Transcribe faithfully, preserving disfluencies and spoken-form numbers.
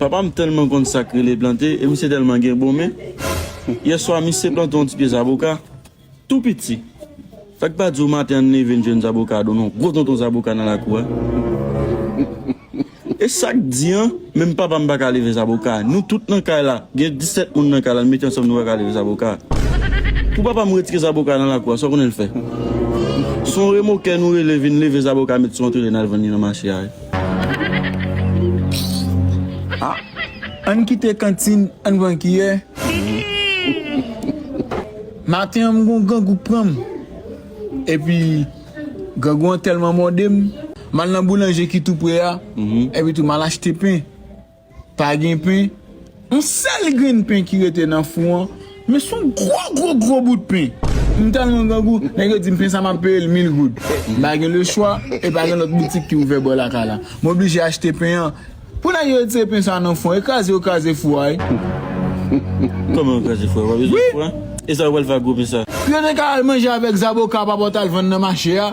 Papa m tèlman konn sa k rele plante, e misye tèlman gen bon men. Yèswa, misye plante yon ti pye zaboka, tou piti. Sa k pa di w maten an n leve n jwenn zaboka a done yon gwo tonton zaboka nan lakou a. E sa k di an, menm papa m pa ka leve zaboka. Nou tout nan kay la, gen disèt moun nan kay la, n mete ansanm nou pa ka leve zaboka. Pou papa m retire zaboka nan lakou a, sa w konnen l fè? Se yon remokè nou rele vin leve zaboka, met sou yon trele n al vann li nan mache a. Ah, ann kite kantin, ann pran kiyè. Maten an, m gon grangou k pran m. Epi, grangou an tèlman mòde m, m al nan boulanje ki tou pre a, epi tou m al achte pen. Pa gen pen. Yon sèl grenn pen ki rete nan fou an, men se yon gwo, gwo, gwo bout pen. M tèlman grangou, nèg yo di m pen sa m ap peye l mil goud. M pa gen lechwa, e pa gen lòt boutik ki ouvè bò lakay la. M oblije achte pen an. Pou nèg yo retire pen sa nan fou an, e kraze yo kraze fou a, wi. Kòman yo kraze fou a? Yo pa bezwen fou a? E sa yo pral fè ak gwo pen sa? Pou yo te ka al manje avèk zaboka pa pòt al vann nan mache a.